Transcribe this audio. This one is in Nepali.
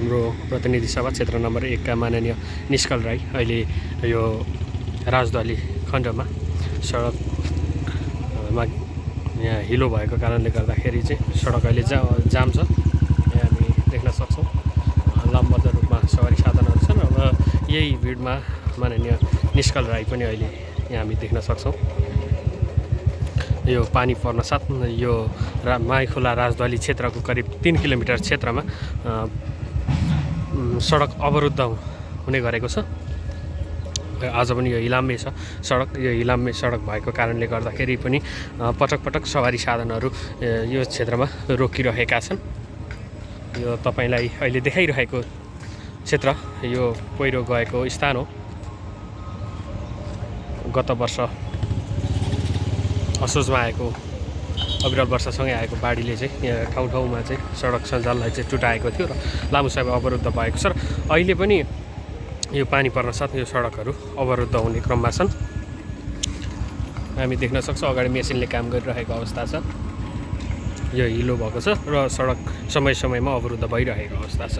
हाम्रो प्रतिनिधि सभा क्षेत्र नम्बर 1 का माननीय निष्कल राई अहिले यो राजदली खण्डमा सडकमा यहाँ हिलो भएको कारणले गर्दाखेरि चाहिँ सडक अहिले जाम छ। यहाँ हामी देख्न सक्छौँ लम्बद्ध रूपमा सवारी साधनहरू छन्। अब यही भिडमा माननीय निष्कल राई पनि अहिले यहाँ हामी देख्न सक्छौँ। यो पानी पर्न साथ यो माइखोला राजदली क्षेत्रको करिब 3 किलोमिटर क्षेत्रमा सडक अवरुद्ध हुने गरेको छ। आज पनि यो हिलाम्मे छ सडक। यो हिलाम्मे सडक भएको कारणले गर्दाखेरि पनि पटक पटक सवारी साधनहरू यो क्षेत्रमा रोकिरहेका छन्। यो तपाईलाई अहिले देखाइरहेको क्षेत्र यो पहिरो गएको स्थान हो। गत वर्ष असोजमा आएको अविरल वर्षसँगै आएको बाढीले चाहिँ यहाँ ठाउँ ठाउँमा चाहिँ सडक सञ्जाललाई चाहिँ टुटाएको थियो र लामो समय अवरुद्ध भएको छ। र अहिले पनि यो पानी पर्न साथ यो सडकहरू अवरुद्ध हुने क्रममा छन्। हामी देख्न सक्छौँ अगाडि मेसिनले काम गरिरहेको अवस्था छ। यो हिलो भएको छ र सडक समय समयमा अवरुद्ध भइरहेको अवस्था छ।